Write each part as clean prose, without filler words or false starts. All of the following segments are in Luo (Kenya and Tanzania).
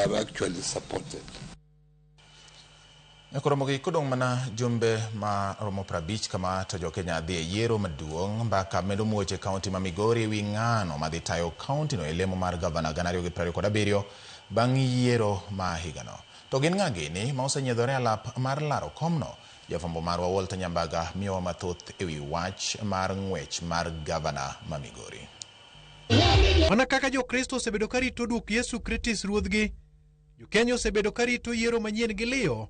have actually supported. Koromogi kodong' mana jumbe ma romo 50 kama to jokenya dhi e yiero maduong'. Mbaka medo muoch e kaunti ma Migori ewi ng'ano madhi tayo kauntino e lemo mar gavana 2027 bang' yiero ma higano. To gin ng'a gini ma osenyiedhore alap mar laro komno? Jafwambo marwa Walter Nyambaga miyowa mathoth ewi wach mar ng'wech mar gavana ma Migori. Mana kaka Jokristo osebedo ka rito duok Yesu Kritis Ruodhgi, Jo-Kenya osebedo ka rito yiero manyien gi liyo,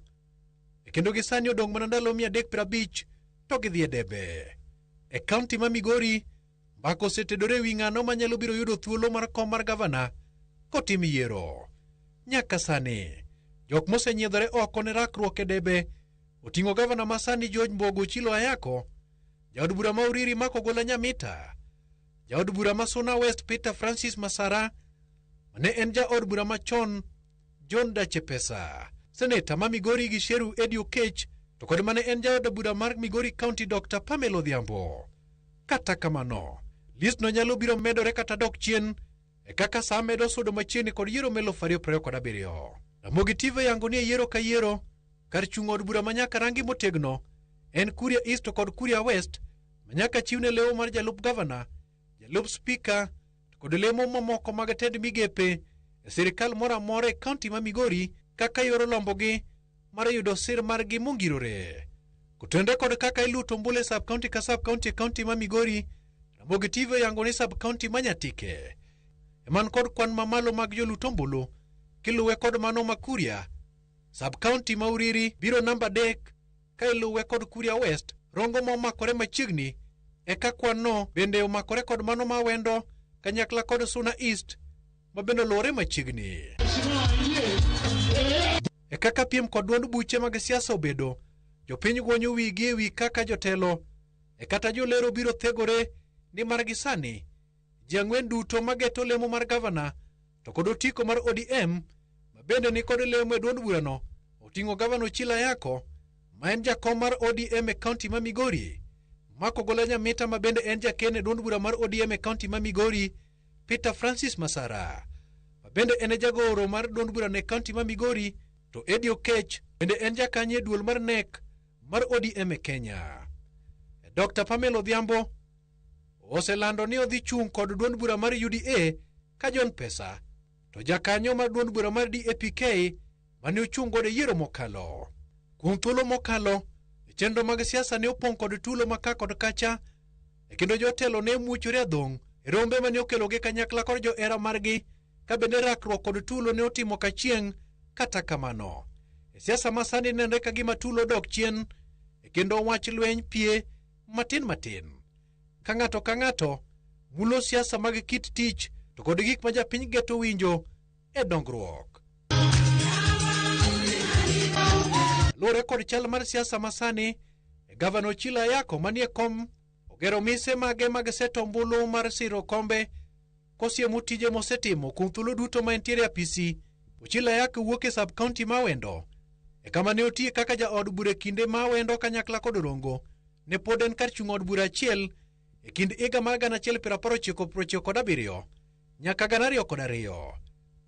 e kendo gi sani odong' mana ndalo 350 to gidhi e debe. E kaunti ma Migori, mbaka osetedore e wi ng'ano manyalo biro yudo thuolo mar kom mar gavana kotim yiero. Nyaka sani, jok mosenyiedhore oko ne rakruok e debe oting'o gavana ma sani George Mbogo Ochilo Ayako, jaod bura ma Uriri Mark Ogola Nyamita, jaod bura ma Suna West Peter Francis Masara, mane en jaod bura machon John Dache Pesa, seneta ma Migori Gisheru Eddie Okech, to kod mane en jaod bura mar Migori County Dr. Pamela Odhiambo. Kata kamano, listno nyalo biro medore kata dok chien e kaka saa medo sudo machiegni kod yiero mar 2027. Ramogi TV yango ni e yiero ka yiero, kar chung' od bura ma nyaka rangi motegno en Kuria East to kod Kuria West ma nyaka chiwne lewo mar jalup gavana, jalup spika to kod lemo mamoko mag tend migepe e sirikal moro amora e kaunti ma Migori kaka yor lombogi mar yudo sir margi mongirore. Kotenore kod kaka iluto ombulu e sub county ka sub county e kaunti ma Migori, Ramogi TV oyango ni sub county ma Nyatike eman kod kwan mamalo mag jolut ombulu kiluwe kod mano ma Kuria. Sub county ma Uriri biro namba 3 ka iluwe kod Kuria West, Rongo ma omakore machiegni eka kwan no bende omakore kod mano ma Awendo kanyakla kod Suna East ma bende oluwore machiegni. E kaka piem kod duond buche mag siasa obedo, jopiny gwonyo wigi ewi kaka jotelo e kata jolero biro thegore ni margi sani ji ang'wen duto mageto lemo mar gavana to kod otiko mar ODM ma bende ni kod lemo e duond burano oting'o gavana Ochilo Ayako ma en jakom mar ODM e kaunti ma Migori, Mark Ogola Nyamita ma bende en jaken e duond bura mar ODM e kaunti ma Migori, Peter Francis Masara ma bende en jagoro mar duond burano e kaunti ma Migori, to Eddie Okech bende en jakanyo e duol mar NEC mar ODM e Kenya. Dr. Pamela Odhiambo oselando ni odhi chung' kod duond bura mar UDA ka John Pesa to jakanyo mar duond bura mar DAPK mane ochung' godo e yiero mokalo. Kuom thuolo mokalo, chenro mag siasa ne opong' kod tulo ma ka kod kacha, e kendo jotelo ne muochore adhong' e rombe mane okelogi kanyakla kod johera margi ka bende rakruok kod tulo ne otimo kachieng'. Kata kamano, e siasa ma sani nenre ka gima tulo dok chien, e kendo wach lweny pie matin matin ka ng'ato ka ng'ato mulo siasa mag kit tich to kod gik ma japiny geto winjo e dongruok. Luwore kod chal mar siasa masani, gavana Ochilo Ayako manie kom ogero mise mage mag seto ombulu mar siro kombe kosiemo tije mosetimo kuom thuolo duto ma entiere e apisi. Ochilo Ayako wuok e sub county ma Awendo e kama ne otiye kaka jaod bura e kinde ma Awendo kanyakla kod Orongo ne pod en kar chung' od bura achiel e kind higa mar 1997 nyaka 2002.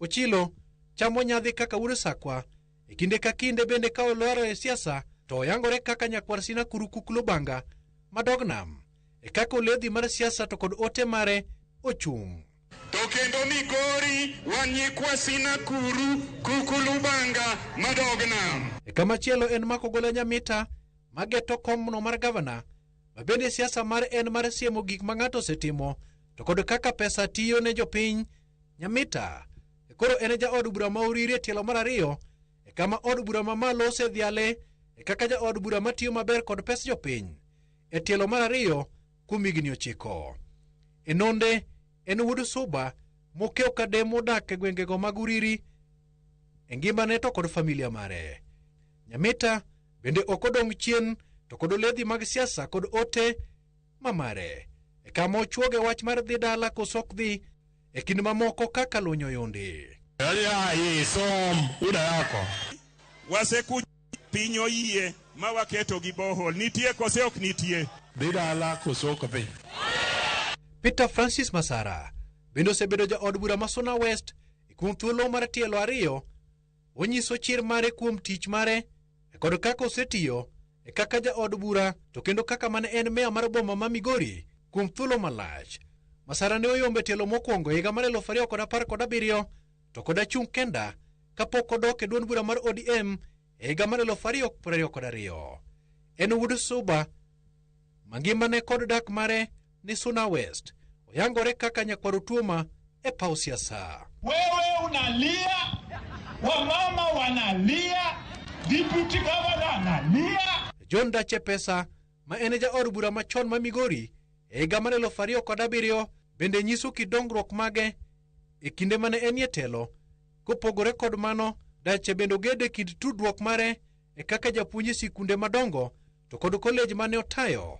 Ochilo chamo nyadhi kaka wuod Sakwa e kinde ka kinde bende ka olwaro e siasa to oyangore kaka nyakwar Sinakuru Kuk Lubanga madog nam e kaka oledhi mar siasa to kod ote mare ochung'. To kendo Migori wan nyikwa Sinakuru Kuku Lubanga madog nam. E kamachielo en Mark Ogola Nyamita mageto komno mar gavana ma bende siasa mar en mar siemo gik ma ng'ato osetimo to kod kaka pesa tiyo ne jopiny. Nyamita e koro en jaod bura ma Uriri e tielo mar 2 e kama od bura mamalo osedhiale e kaka jaod bura matiyo maber kod pes jopiny e tielo mar 2 kuom higni 9. E nonde en wuod Suba mokiewo kade modak e gwengego mag Uriri e ngimane to kod familia mare. Nyamita bende ok odong' chien to kod oledhi mag siasa kod ote mamare e kama ochuoge wach mar dhi dala koso ok dhi e kind mamoko kaka lunyo yundi. Wasekuj piny oyie ma waketo gi bohol. Nitie kose ok nitie? Dhi dala koso ok dhi? Peter Francis Masara bende osebedo jaod bura ma Suna West e kuom thuolo mar tielo 2 Onyiso chir mare kuom tich mare kod kaka osetiyo e kaka jaod bura to kendo kaka mane en meya mar boma ma Migori kuom thuolo malach. Masara ne oyombe tielo mokwongo higa mar 2017 to kod achung' kenda kapok odok e duond bura mar ODM e higa mar 2022. En wuod Suba mangimane kod dak mare ni Suna West. Oyangore kaka nyakwar Otuoma e paw siasa. Wewe unalia, wamama wanalia, deputy governor analia. John Dache Pesa ma en jaod bura machon ma Migori e higa mar 2007 bende nyiso kit dongruok mage e kinde mane enie telo. Kopogore kod mano, Dache bende ogedo e kind tudruok mare e kaka japuonj e sikunde madongo to kod kolej mane otayo.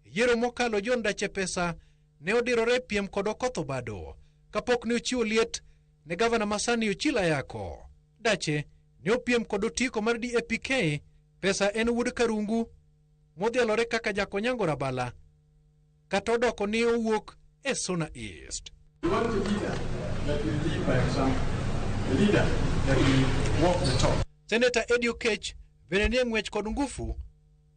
E yiero mokalo John Dache Pesa ne odirore piem kod Okoth Obado kapok ne ochiwo liet ne gavana masani Ochilo Ayako. Dache ne opiem kod otiko mar DAPK. Pesa en wuod Karungu modhialore kaka Jakonyango Rabala kata odoko ni owuok e Suna East. We want a leader that will lead by example, a leader that will walk the talk. Senator Eddie Okech bende nie ng'wech kod ngufu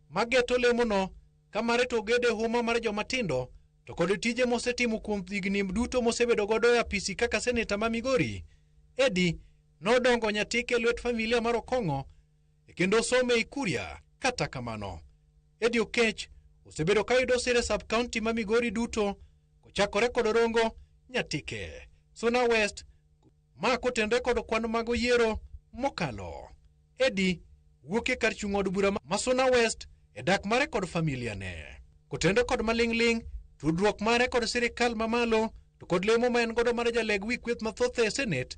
mageto lemono kamare to ogede huma mar joma tindo to kod tije mosetimo kuom higni duto mosebedo godo e apisi kaka seneta ma Migori. Eddie nodongo nyatike e lwet familia mar Okong'o e kendo somo e Kuria. Kata kamano, Eddie Okech osebedo kayudo sir e sub county ma Migori duto kochakore kod Orongo, Nyatike, Suna West, ma kotenore kod kwan mag yiero mokalo. Eddie wuok e kar chung' od bura ma Suna West e dak mare kod familia ne. Kotenore kod maling'ling', tudruok mare kod sirikal mamalo to kod lemo ma en godo mar jaleg wi kweth mathoth e Senate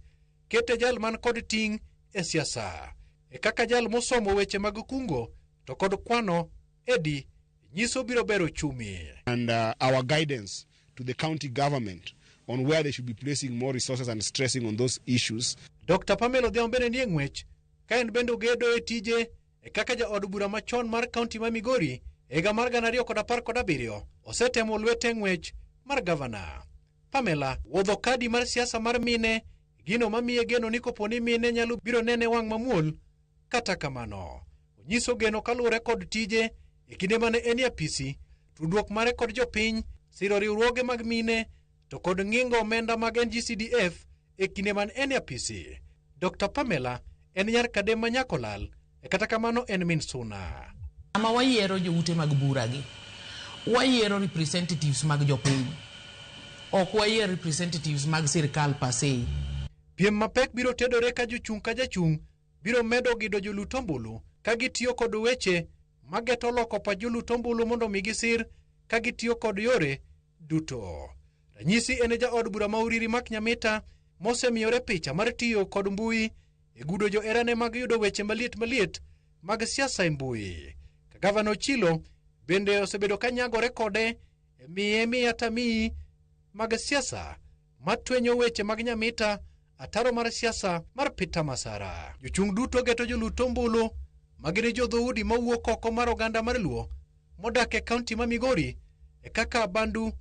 kete jal man kod ting' e siasa. E kaka jal mosomo weche mag kungo to kod kwano, Eddie nyiso biro bero ochumi. And our guidance to the county government on where they should be placing more resources and stressing on those issues. Dr. Pamela Odhiambo bende nie ng'wech ka en bende ogedo e tije e kaka jaod bura machon mar kaunti ma Migori e higa mar 2017 osetemo lwete ng'wech mar gavana. Pamela wuodho kadi mar siasa mar mine, gino mamiye geno ni kopo ni mine nyalo biro nene wang' mamuol. Kata kamano, onyiso geno kaluwore kod tije e kinde mane en e apisi, tudruok mare kod jopiny, siro riwruoge mag mine to kod ng'ingo omenda mag NGCDF e kinde mane en e apisi. Dr. Pamela en nyar Kadem ma Nyakolal, e kata kamano en min Suna. Sama wayiero joute mag bura gi, wayiero representatives mag jopiny. Ok wayier representatives mag sirkal per se. Piem mapek biro tedore ka jochung' ka jachung' biro medo gido jolut ombulu ka gitiyo kod weche mageto loko pach jolut ombulu mondo mi gisir ka gitiyo kod yore duto. Ranyisi en jaod bura ma Uriri Mark Nyamita mosemiyore picha mar tiyo kod mbui e gudo joherane mag yudo weche maliet maliet mag siasa e mbui. Ka gavana Ochilo bende osebedo ka nyagore kode e miye miya tamiyi mag siasa matwenyo weche mag Nyamita ataro mar siasa mar Peter Masara. Jochung' duto geto jolut ombulu magin jodhoudi mawuok oko mar oganda mar Luo modak e kaunti ma Migori e kaka Bandu,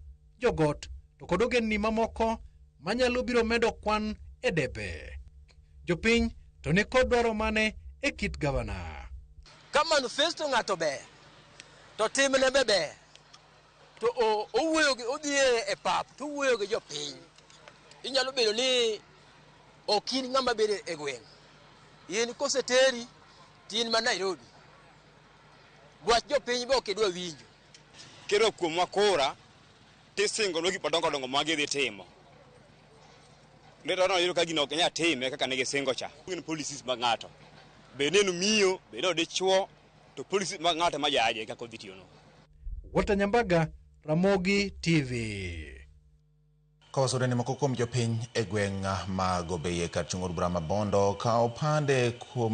Jogot to kod ogendni mamoko manyalo biro medo kwan e debe. Jopiny to ni kod dwaro mane e kit gavana. Ka manifesto ng'ato ber to timne be ber to owuoyo gi odhi e pap to owuoyo gi jopiny. Inyalo bedo ni ok in ng'ama bedo e gweng'. In koseteri to in ma Nairobi. Dwach jopiny be ok idwa winjo. Kero kuomwa kura tisingonwa gik madongo dongo ma gidhi timo. Later on yudo ka gino ok nyal time kaka ne gisingo cha. Gin policies mag ng'ato. Bed ni en miyo, bed ni dichuo, to policies mag ng'ato ema jaje kaka odhi tiyono. Walter Nyambaga, Ramogi TV. Kawasore ni moko kuom jopiny e gweng' mag Obeye kar chung' od bura ma Bondo kawo pande kuom